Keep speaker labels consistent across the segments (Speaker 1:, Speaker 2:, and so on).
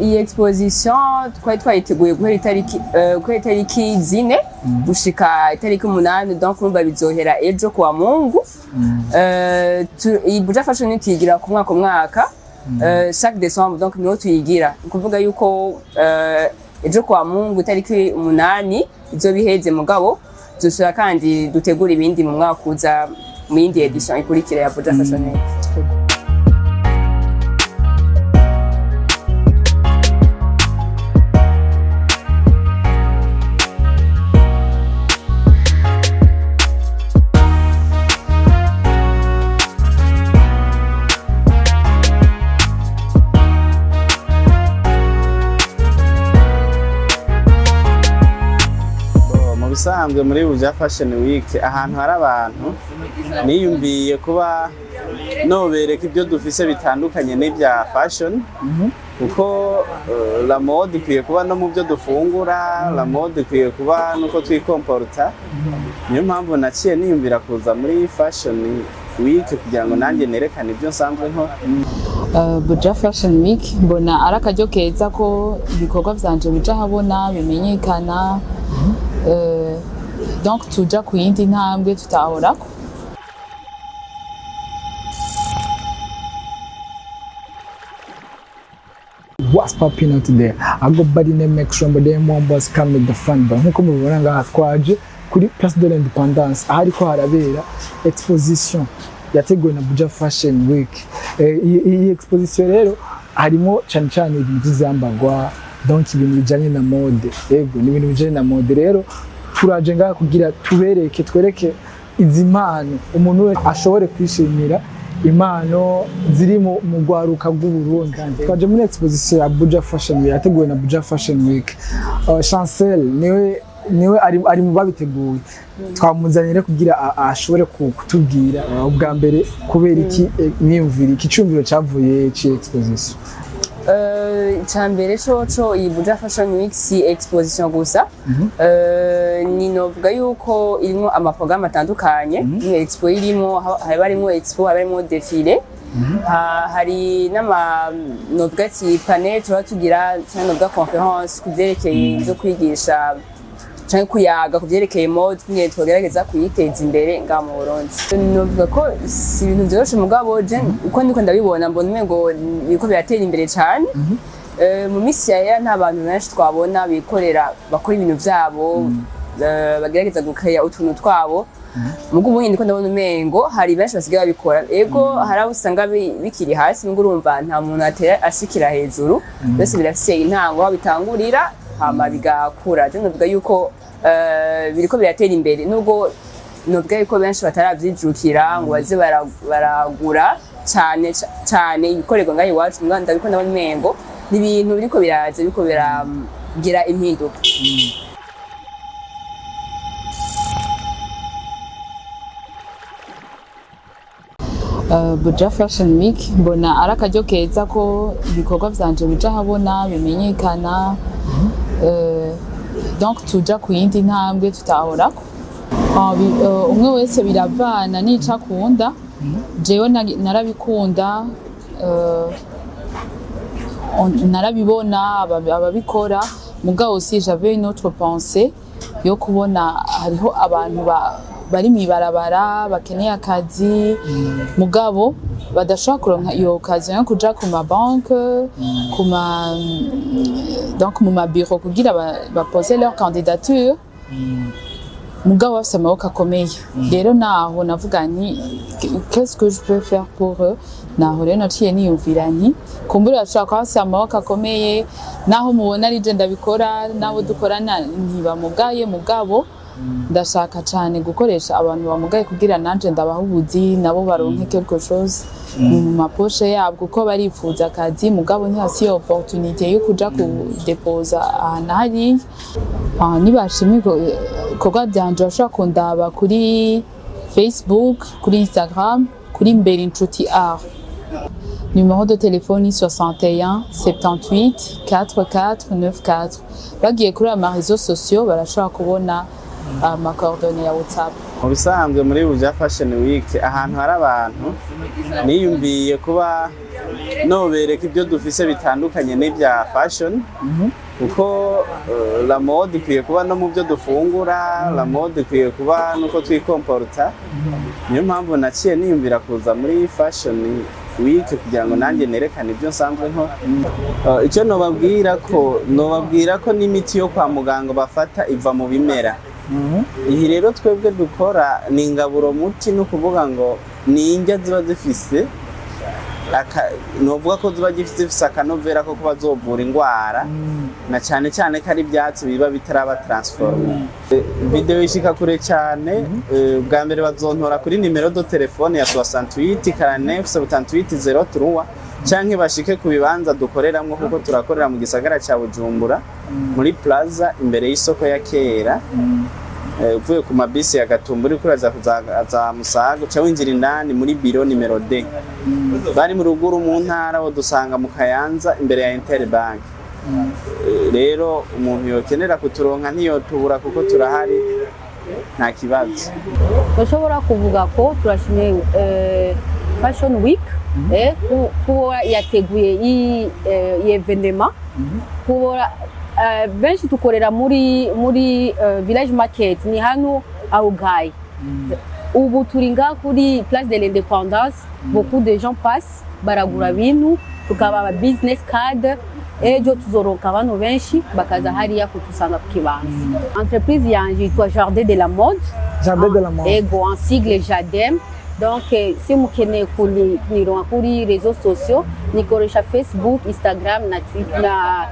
Speaker 1: Iyi exposition twari twayiteguye guhera itariki 4 gushika itariki 8, donc urumva bizohera ejo kuwa Mungu. Iyi Buja Fashion Week tuyigira ku mwaka mwaka, chaque décembre, donc niho tuyigira. Ni ukuvuga yuko ejo kuwa Mungu itariki 8 izoba iheze, mugabo tuzosubira kandi dutegura ibindi mu mwaka uza, mu yindi édition ikurikira ya Buja Fashion Week.
Speaker 2: Mu bisanzwe muri Buja Fashion Week, ahantu hari abantu, niyumviye kuba nobereka ibyo dufise bitandukanye n'ibya fashion, kuko la mode ikwiye kuba no mu byo dufungura, la mode ikwiye kuba nuko twikomporta. Niyo mpamvu naciye niyumvira kuza muri Fashion Week kugira ngo nanjye nerekane ibyo nsanzwe nkora.
Speaker 3: Buja Fashion Week mbona ari akaryo keza ko ibikorwa vyanje bija habona, bimenyekana, donc tuja ku yindi ntambwe tutahorako.
Speaker 4: What's popping out there? I go by the name Max Rambo, the M1 boss, come with the fun boy. Nkuko mubibona ngaha, twaje kuri Place de l'Indépendance ahariko harabera exposition yateguwe na Buja Fashion Week. Iyi exposition rero harimo cyane cyane ibintu vy'ivyambagwa, donc ibintu bijanye na mode. Yego, ni ibintu bijanye na mode. Rero turaje ngaha kugira tubereke, twereke izi mpano, umuntu wese ashobore kwishimira impano ziri mu rwaruka rw'Uburundi. Twaje muri exposition ya Buja Fashion Week yateguwe na Buja Fashion Week. Chancel niwe ari mu babiteguye. Twamuzanye rero kugira ashobore kutubwira ubwa mbere kubera iki, mwiyumvira iki cyumviro cyavuye ci exposition.
Speaker 1: Icambere coco, iyi Buja Fashion Week si exposition gusa. Ni novuga yuko irimwo amaprogrammes atandukanye. Ni expo irimo, haba harimwo expo, haba harimwo défilé, hari n'ama novuga ati panel tuba tugira, canke novuga conférence ku vyerekeye ivyo kwigisha canke kuyaga ku vyerekeye mode, kungene twogerageza kuyiteza imbere ngaha mu Burundi. Novuga ko si ibintu vyoroshe, mugabo je uko ndiko ndabibona, mbona umengo biriko biratera imbere cane. Mu misi yahera nta bantu benshi twabona bikorera, bakora ibintu vyabo, bagerageza gukeya utuntu twabo. Mugo ubundi ndiko ndabona umengo hari benshi basigaye babikora. Ego, hari abo usanga bikiri hasi, mugo urumva nta muntu atera ashikira hejuru, byose birafise intango aho bitangurira hama bigakura. Je novuga yuko biriko biratera imbere, nubwo novuga yuko benshi bataravyijukira ngo baze baragura cane cane ibikorerwa ngaho iwacu. Muga ndabiko ndabona umengo ni ibintu biriko biraza, biriko biragira impinduka.
Speaker 3: Buja Fashion Week mbona ari akaryo keza ko ibikorwa vyanje bija habona, bimenyekana, donc tuja ku yindi ntambwe tutahorako. Umwe wese biravana n'ico akunda. Jewe narabikunda, narabibona ababikora, mugabo aussi j'avais une autre pensée yo kubona hariho abantu bari mw'ibarabara bakeneye akazi, mugabo badashobora kuronka iyo occasion yo kuja ku ma banque, ku ma donc mu ma bureau kugira bapose leur candidature, mugabo bafise amaboko akomeye. Rero naho navuga nti: "Qu'est-ce que je peux faire pour eux?" Naho rero naciye niyumvira nti kumbura bashobora kuba bafise amaboko akomeye, naho mubona ari je ndabikora, nabo dukorana ntibamugaye, mugabo ndashaka cane gukoresha abantu bamugaye kugira nanje ndabaha ubuzi, nabo baronke quelque chose mu ma poches yabo, kuko barifuza akazi mugabo ntihasi iyo opportunité yo kuja kudepoza ahantu hariya. Nibashima ibikorwa byanje, bashobora kundaba kuri Facebook, kuri Instagram, kuri Mbere Inshuti Art. Numéro de téléphone ni 61 78 44 94. Bagiye kuri ama réseaux sociaux barashobora kubona ama coordonnées ya WhatsApp.
Speaker 2: Mu bisanzwe muri Buja Fashion Week, ahantu hari abantu, niyumviye kuba nobereka ibyo dufise bitandukanye n'ibya fashion, kuko la mode ikwiye kuba no mu byo dufungura, la mode ikwiye kuba nuko twikomporta. Niyo mpamvu naciye niyumvira kuza muri fashion week kugira ngo nanjye nerekane ibyo nsanzwe nkora. Icyo nobabwira ko n'imiti yo kwa muganga bafata iva mu bimera. Iyi rero twebwe dukora ni ingaburo muti, ni ukuvuga ngo ni indya ziba zifise novuga ko ziba zifise akanovera ko kuba zovura ingwara, na cyane cyane ko ari ibyatsi biba bitaraba transformé. Video ishika kure cyane. Bwa mbere bazontora kuri numéro de téléphone ya 68 49 78 03, canke bashike ku bibanza dukoreramwo, kuko turakorera mu gisagara ca Bujumbura, muri Plaza, imbere y'isoko ya kera. Uvuye ku mabisi ya Gatumba uriko uraza za Musaga, uca winjira indani muri biro numéro D. Bari mu ruguru mu ntara bo dusanga mu Kayanza, imbere ya Interbank. Rero umuntu yokenera kuturonka ntiyotubura, kuko turahari, nta kibazo.
Speaker 5: Bashobora kuvuga ko turashimye Fashion Week kuba yateguye iyi événement, kuba benshi tukorera muri Village Market, ni hano ahugaye. Ubu turi ngaha kuri Place de l'Indépendance, beaucoup de gens passent, baragura bintu, tukaba business card. Ejo tuzoronka abantu benshi bakaza hariya kutusanga ku kibanza. Entreprise yanje yitwa Jardin de la Mode.
Speaker 4: Jardin de la Mode.
Speaker 5: Ego, en sigle Jadem. Donc si mukeneye kunironka kuri réseaux sociaux, nikoresha Facebook, Instagram na Twitter na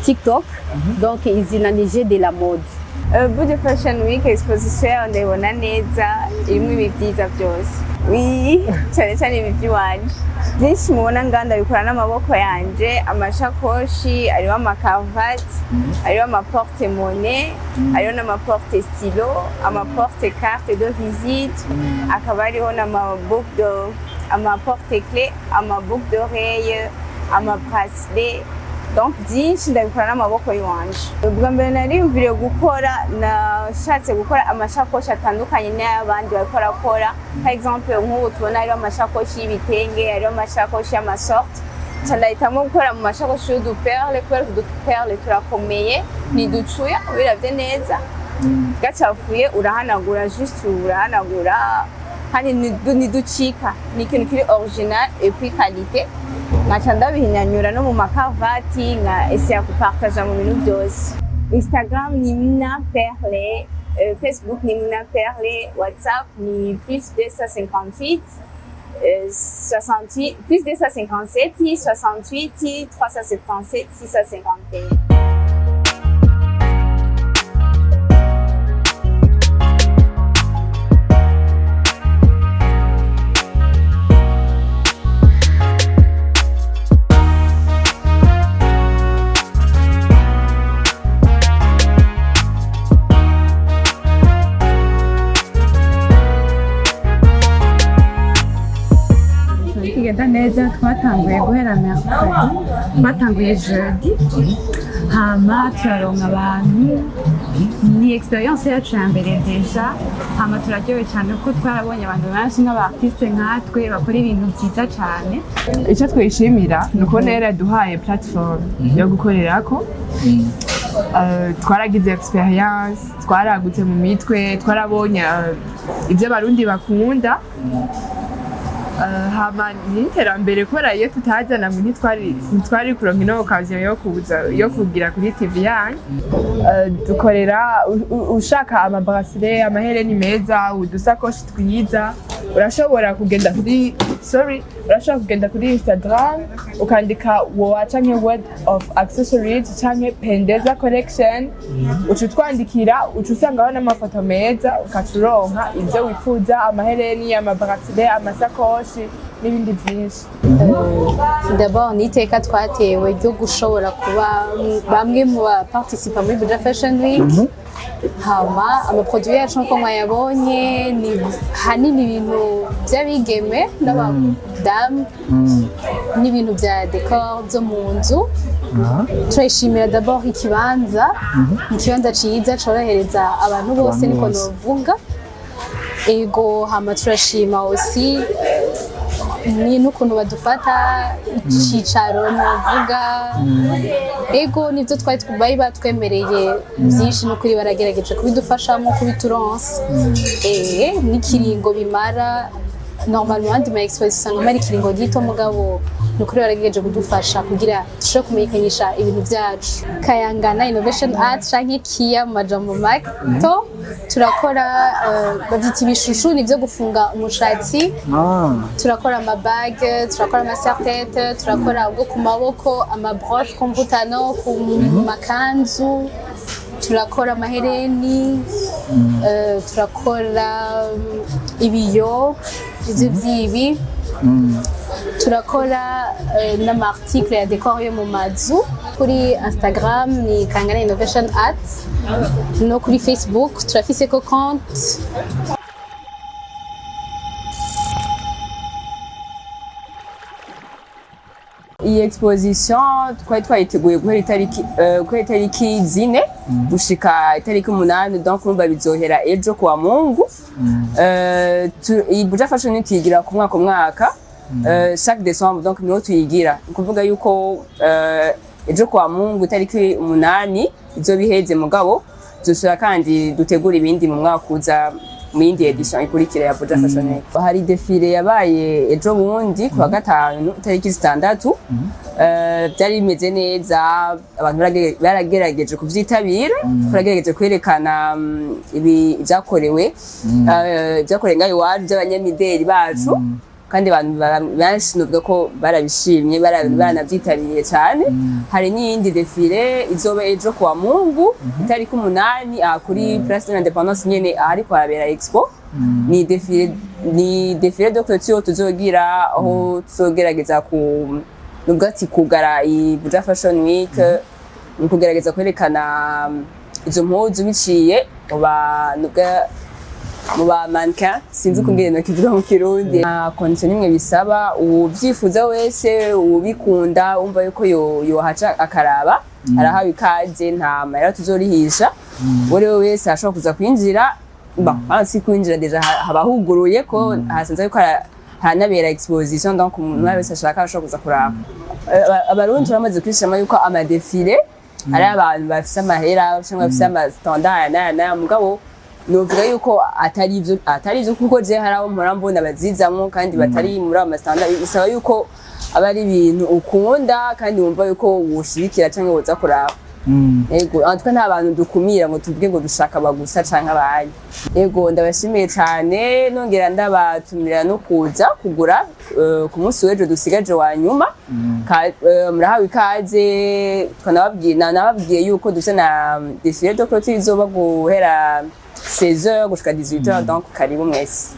Speaker 5: TikTok. Donc izina ni G de la Mode.
Speaker 6: Buja Fashion Week, exposition yayo ndayibona neza, irimo ibi byiza byose, oui, cyane cyane ibi by'iwanje. Byinshi mubona ngaha ndabikora n'amaboko yanje: amashakoshi, hariho amakaruvati, hariho amaporte monnaie, hariho n'amaporte stylo, amaporte carte de visite, akaba hariho n'amaboucle de amaporte clé, amaboucle d'oreille, amabracelet. Donc byinshi ndabikora n'amaboko y'iwanje. Ubwa mbere nariyumviriye gukora, nashatse gukora amashakoshi atandukanye n'ay'abandi bariko barakora. Par exemple, nk'ubu tubona hariho amashakoshi y'ibitenge, hariho amashakoshi y'amasorte. Nca ndahitamo gukora mu mashakoshi y'uduperle, kubera utu duperle turakomeye, ntiducuya. Ubiravye neza, gacafuye urahanagura, juste urahanagura, kandi ntiducika. Ni ikintu kiri original et puis qualité. Nkaca ndabihinyanyura no mu makaruvati, nka essayer kupartager mu bintu byose. Instagram ni Mina Perle, Facebook ni Mina Perle, WhatsApp ni plus 258 68 plus 257 68 377 651.
Speaker 7: Kigenda neza. Twatanguye guhera mercredi, twatanguye jeudi, hama turaronka abantu. Ni expérience yacu ya mbere déjà, hama turaryohewe cyane kuko twarabonye abantu benshi nk'aba artiste nkatwe bakora ibintu byiza cyane.
Speaker 8: Icyo twishimira ni ukubona yaraduhaye platform yo gukorerako. Twaragize expérience, twaragutse mu mitwe, twarabonye ibyo Abarundi bakunda. Hama n'iterambere, kubera iyo tutazana ngo ntitwari kuronka ino occasion yo kuza yo kugira kuri TV yanyu. Dukorera ushaka amabracelet, amahereni meza, udusakoshi twiza, urashobora kugenda kuri, sorry, urashobora kugenda kuri Instagram ukandika woa canke Word of Accessories canke Pendeza Collection, uca utwandikira, uca usangaho n'amafoto meza, ukaca uronka ivyo wifuza: amahereni, amabracelet, amasakoshi n'ibindi vyinshi.
Speaker 9: D'abord, ni iteka twatewe ryo gushobora kuba bamwe mu baparticipa muri Buja Fashion Week. Hama amaproduit yacu, nkuko mwayabonye, ni hanini ibintu by'abigeme n'abadamu n'ibintu bya décor byo mu nzu. Turayishimira d'abord ikibanza, ni ikibanza ciza corohereza abantu bose.
Speaker 4: Abantu
Speaker 9: Niko
Speaker 4: bose.
Speaker 9: novuga, ego. Hama turashima aussi Ni n'ukuntu badufata, icicaro novuga. Ego, nibyo twari bari batwemereye byinshi, n'ukuri baragerageje kubidufashamo, kubituronsa, n'ikiringo bimara. Normalement andi ma exposition usanga amara ikiringo gito, mugabo ni ukuri baragerageje kudufasha kugira dushobore kumenyekanisha ibintu byacu. Kayangana Innovation Art canke KIA mu majambo mato, turakora bavyita ibishushu, ni ibyo gufunga umushatsi. Turakora amabague, turakora amaserre-tête, turakora ubwo ku maboko, amabroche ku mvutano, ku makanzu, turakora amahereni, turakora ibiyo, ivyo vyibi, turakora n'ama article ya décor yo mu mazu. Kuri Instagram ni Kangana Innovation Art, no kuri Facebook turafise ko compte.
Speaker 1: Iyi exposition twari twayiteguye guhera itariki 4 gushika itariki 8, donc urumva bizohera ejo kuwa Mungu. Iyi Buja Fashion Week tuyigira ku mwaka mwaka, chaque décembre, donc niho tuyigira. Ni ukuvuga yuko ejo kuwa Mungu itariki 8 izoba iheze, mugabo tuzosubira kandi dutegura ibindi mu mwaka uza, mu yindi édition ikurikira ya Buja Fashion Week. Hari défilé yabaye ejo bundi kuwa gatanu itariki 6. Byari bimeze neza, abantu baragerageje kuvyitabira, baragerageje kwerekana ibi ibyakorewe ngaho iwacu by'abanyamideli bacu, kandi abantu benshi nuvuga ko barabishimye, baranavyitabiriye cyane. Hari n'iyindi défilé izoba ejo kuwa Mungu itariki 8, aha kuri Place de l'Indépendance nyene ahariko harabera expo. Ni défilé de clôture tuzogira, aho tuzogerageza ku nubwo ati kugara iyi Buja Fashion Week, ni ukugerageza kwerekana izo mpuzu biciye mu ba nubwo mu ba mannequin, sinzi ukungene nokivuga mu Kirundi. Nta condition nimwe bisaba, uwuvyifuza wese, uwubikunda, wumva yuko yohaca akaraba, arahawe ikaze. Nta mahera tuzorihisha, uwo ari we wese ashobora kuza kwinjira. Bon, si kwinjira, déjà haba huguruye ko hasanzwe yuko haranabera exposition, donc umuntu wese ashaka ashobora kuza kuraba. Abarundi turamaze kwishima yuko amadéfilé ari abantu bafise amahera cyangwa bafise amastandard aya n'aya n'aya, mugabo novuga yuko atari ivyo, kuko je hari abo mpora mbona bazizamwo kandi batari muri ayo mastandard. Bisaba yuko aba ari ibintu ukunda kandi wumva yuko woshigikira canke woza kuraba. Ego, en tout cas nta bantu dukumira ngo tuvuge ngo dushaka abagusa canke abandi. Ego, ndabashimiye cane, nongera ndabatumira no kuza kugura ku munsi w'ejo dusigaje wa nyuma. Murahawe ikaze. Twanababwiye, nababwiye yuko dufite na défilé de clôture izoba guhera 16h gushika 18h, donc karibu mwese.